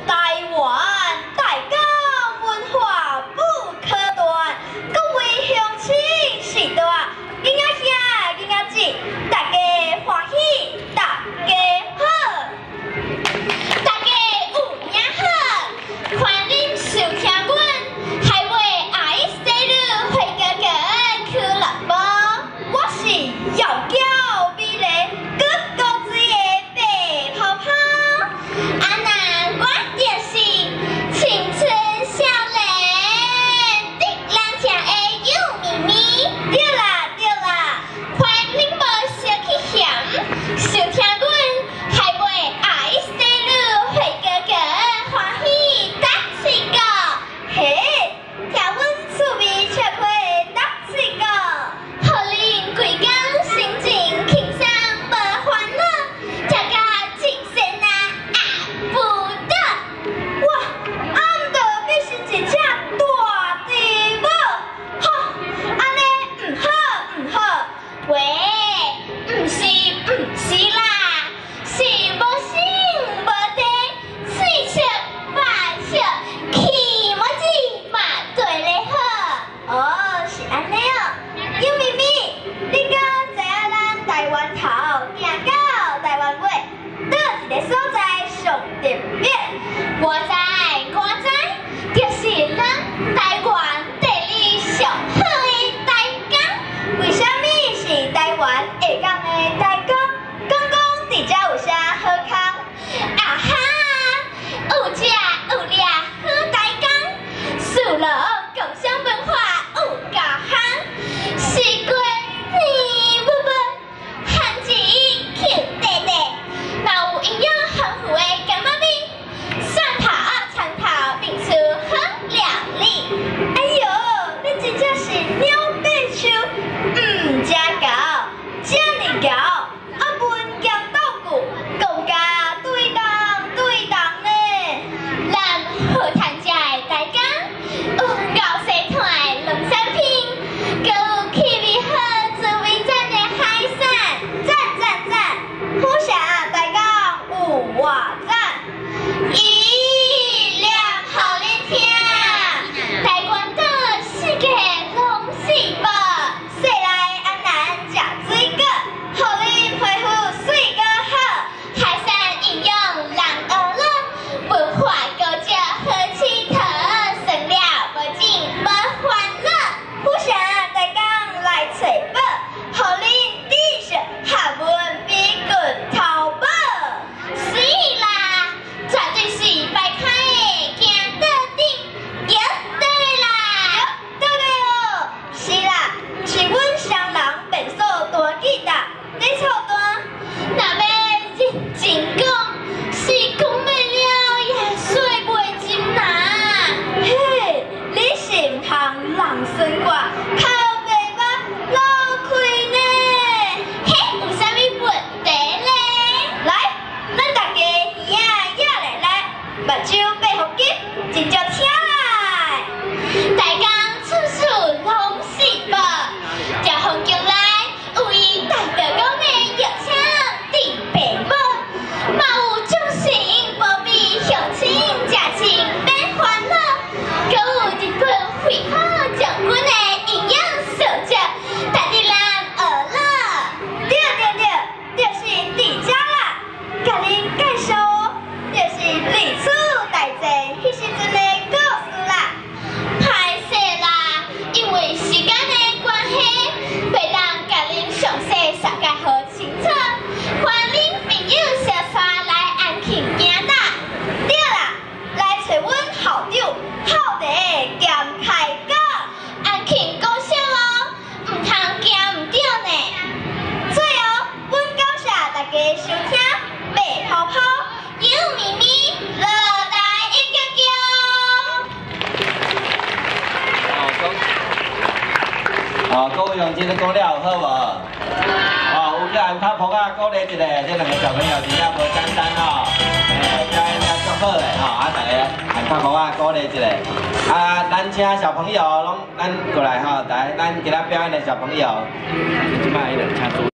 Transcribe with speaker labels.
Speaker 1: 台灣，大港文化不可斷。各位鄉親序大，囡仔兄、囡仔姊，大家歡喜，大家好，
Speaker 2: 大家有影好，歡迎收聽阮海尾愛細女花哥哥俱樂部。
Speaker 1: 我是窈窕美麗、閣古錐的白泡泡。
Speaker 2: 啊那我就是青春少年，得人疼的幼咪咪。
Speaker 1: 對啦對啦，
Speaker 2: 歡迎無小去嫌，收聽阮海尾愛細女花哥哥歡喜搭喙鼓。
Speaker 1: 嘿，聽阮趣味笑謌的搭喙鼓，
Speaker 2: 予恁規工心情輕鬆無煩惱，聽甲精神啊阿不倒。
Speaker 1: 哇，啊毋著變成一隻大豬母，吼，按呢毋好毋好。
Speaker 2: 喂，毋是毋是啦，是無心無地，喙笑肉笑，起毛子嘛對咧好。
Speaker 1: 哦，是按呢哦。幼咪咪，你敢知影咱台灣頭行到台灣尾，佗一個所在上特別？
Speaker 2: 我知我知，就是咱台灣地理上好的台江。
Speaker 1: 為啥物是台灣下港的台江？講講佇遮有啥好康？
Speaker 2: 啊哈，有食有掠好台江，事樂共享文化有夠香，四季甜滗滗，番薯 Q 塊塊，嘛有營養豐富的柑仔蜜，蒜頭、蔥頭民俗好料理。
Speaker 1: 哎喲，你真正是鳥爬樹，毋食猴，遮爾猴，啊文兼道具，講甲對當對當呢。
Speaker 2: 咱好趁食的台江，有牛舌炭的農產品，閣有氣味好、滋味讚的海產。
Speaker 1: 讚讚讚！府城台江有偌讚？
Speaker 2: 咦，念予恁聽，台灣島四界攏是寶。
Speaker 1: 雪來安南食水果，予恁皮膚媠閣好。
Speaker 2: 海山營養人學樂，文化古蹟好𨑨迌，算了無錢無煩惱。
Speaker 1: 府城台江來揣寶，予恁知識學問比骨頭寶。
Speaker 2: 是啦，絕對是擺開的行到頂，搖倒的啦。
Speaker 1: 對個哦，是啦，毋是阮雙人變數彈吉他，咧湊單。
Speaker 2: 若欲認真講，是講袂了也說袂盡啦。
Speaker 1: 嘿，你是毋通人算卦，哭袂捌落開呢？
Speaker 2: 彼有啥物問題咧？
Speaker 1: 來，咱大家耳仔掖來來，目睭閉予緊，真正聽來。
Speaker 2: 台江處處攏是寶，這風景內有伊大道講的藥車鎮爸母，嘛有眾神保庇鄉親食穿免煩惱，閣有日本飛虎將軍的營養素質，值得咱學樂。
Speaker 1: 對對對，就是佇遮啦。共恁介紹哦，就是二次大戰彼時陣的故事啦。
Speaker 2: 歹勢啦，因為時間的關係，袂當共恁詳細紹介予清楚。歡迎朋友相帶來安慶行搭。
Speaker 1: 對啦，來揣阮校長孝地兼開講。
Speaker 2: 安慶國小哦，毋通行毋著呢。
Speaker 1: 最後，阮感謝大家收聽白泡泡，
Speaker 2: 幼咪咪落來一腳腳。
Speaker 3: 哦，講，哦，各位用這個講了好無？哦，有叫人拍噗仔鼓勵一下，這兩個小朋友真正無簡單吼，表演得足好的吼，啊，大家按拍噗仔鼓勵一下。啊，咱請小朋友攏咱過來吼，來，咱今仔表演的小朋友，這擺彼個請注。